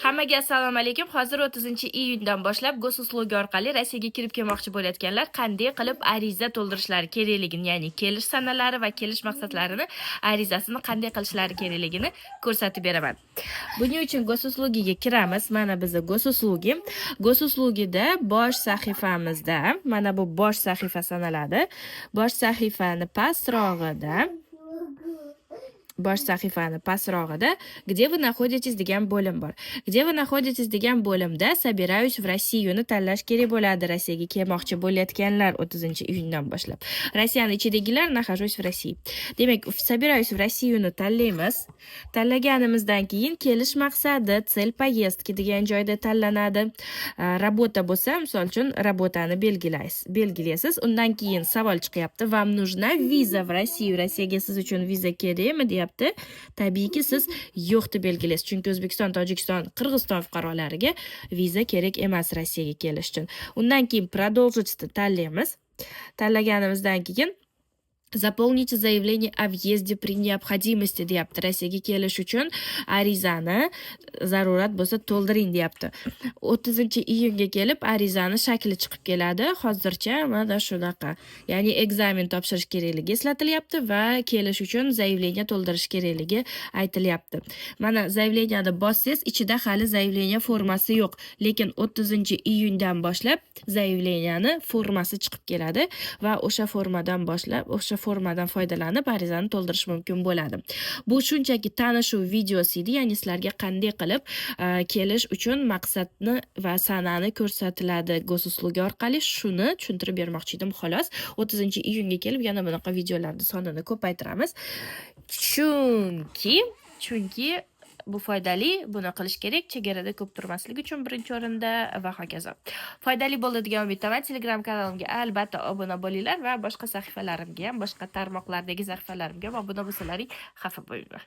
Hammaga assalomu alaykum. Hozir 30-iyundan boshlab Госуслуги orqali Rossiyaga kirib kelmoqchi bo'layotganlar qanday qilib ariza to'ldirishlari kerakligini, ya'ni kelish sanalari va kelish maqsadlarini arizasini qanday qilishlari kerakligini ko'rsatib beraman. Buning uchun Госуслуги ga kiramiz. Mana bizni Госуслуги. Госуслуги da bosh sahifamizda, mana bu bosh sahifa sanaladi. Bosh sahifani pastrog'ida "Где вы находитесь" degan bo'lim bor. "Где вы находитесь" degan bo'limda "Собираюсь в Россию" ni tanlash kerak bo'ladi Rossiyaga kelmoqchi bo'layotganlar 30-iyundan boshlab. Rossiyani ichidagilar "Нахожусь в России". Demak, "Собираюсь в Россию" ni tanlaymiz. Tanlaganimizdan keyin kelish maqsadi "Цель поездки" degan joyda tanlanadi. Работа bo'lsa, misol uchun, "Работа" ni belgilaysiz. Belgilaysiz. Undan keyin savol chiqyapti. "Вам нужна виза в Россию?" Rossiyaga siz uchun viza kerakmi, deyapti. Tabiiyki, siz yo'q deb belgilaysiz. Chunki O'zbekiston, Tojikiston, Qirg'iziston fuqarolariga viza kerak emas Rossiyaga kelish uchun. Undan keyin "Продолжить" tanlaymiz. Tanlaganimizdan keyin "Заполните заявление о въезде при необходимости" deyapti. Rossiyaga kelish uchun arizani zarurat bo'lsa to'ldiring, deyapti. 30-iyunga kelib arizani shakli chiqib keladi. Hozircha mana shunaqa. Ya'ni экзамен topshirish kerakligi eslatilyapti va kelish uchun заявление to'ldirish kerakligi aytilyapti. Mana заявление ni bossangiz, ichida hali заявление formasi yo'q. Lekin 30-iyundan boshlab заявление ni formasi chiqib keladi va o'sha formadan boshlab, o'sha formadan foydalanib arizani to'ldirish mumkin bo'ladi. Bu shunchaki tanishuv videosi edi, ya'ni sizlarga qanday qilib kelish uchun maqsadni va sanani ko'rsatiladi Госуслуги orqali, shuni tushuntirib bermoqchi edim, xolos. 30-iyunga kelib yana bunaqa videolarni sonini ko'paytiramiz. Chunki bu foydali, buni qilish kerak, chegarada ko'p turmaslik uchun birinchi o'rinda va hokazo. Foydali bo'ldi degan umiddaman. Telegram kanalimga albatta obuna bo'linglar va boshqa sahifalarimga ham, boshqa tarmoqlardagi sahifalarimga ham obuna bo'lsalaring, xafa bo'lmanglar.